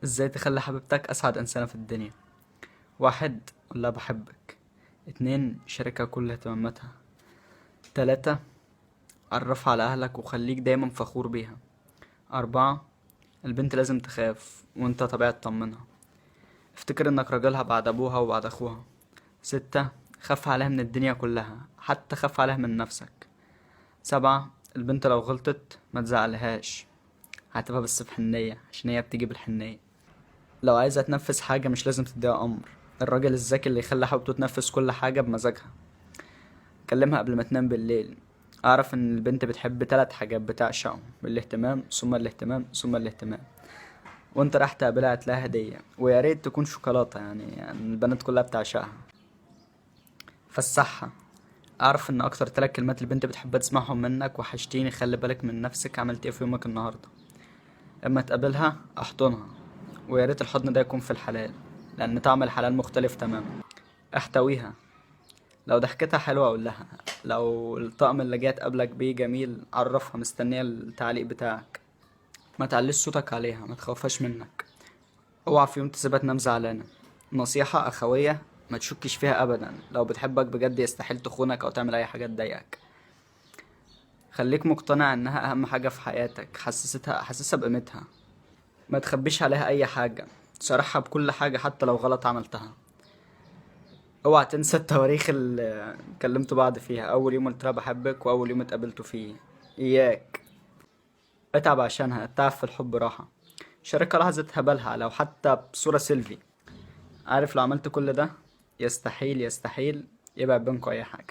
ازاي تخلي حبيبتك اسعد انسانة في الدنيا؟ 1، قول لها بحبك. 2، شاركها كل اهتماماتها. 3، عرفها على اهلك وخليك دايما فخور بيها. 4، البنت لازم تخاف وانت طبيعي تطمنها، افتكر انك راجلها بعد ابوها وبعد اخوها. 6، خاف عليها من الدنيا كلها، حتى خاف عليها من نفسك. 7، البنت لو غلطت ما تزعلهاش، هتبقى بس بحنية عشان هي بتيجي بالحنية. لو عايزة تنفذ حاجة مش لازم تديها أمر، الراجل الذكي اللي يخلي حبيبته تنفذ كل حاجة بمزاجها. كلمها قبل ما تنام بالليل. اعرف ان البنت بتحب 3 حاجات بتعشقهم، الاهتمام ثم الاهتمام ثم الاهتمام. وانت رايح تقابلها هتلاقيها هدية، ويا ريت تكون شوكولاتة، يعني البنات كلها بتعشقها. فالصحة، اعرف ان اكتر 3 كلمات البنت بتحب تسمعهم منك: وحشتيني، خلي بالك من نفسك، عملت ايه في يومك النهاردة. اما تقابلها احضنها، ويا ريت الحضن ده يكون في الحلال، لان طعم الحلال مختلف تماما. احتويها، لو ضحكتها حلوة اقول لها، لو الطقم اللي جاي تقابلك بيه جميل عرفها، مستنية التعليق بتاعك. ما تعليش صوتك عليها، ما تخوفهاش منك، اوعى في يوم تسيبها تنام زعلانة. نصيحة اخوية، ما تشكش فيها ابدا، لو بتحبك بجد يستحيل تخونك او تعمل اي حاجة تضايقك. خليك مقتنع انها اهم حاجة في حياتك، حسسها بقيمتها، ما تخبيش عليها اي حاجة، صارحها بكل حاجة حتى لو غلط عملتها. اوعى تنسى التواريخ اللي كلمتوا بعض فيها، اول يوم قلت لها بحبك واول يوم اتقابلتوا فيه. اياك اتعب عشانها، التعب في الحب راحة. شاركها لحظة هبلها لو حتى بصورة سيلفي. عارف لو عملت كل ده يستحيل يستحيل يبعد بينكوا اي حاجة.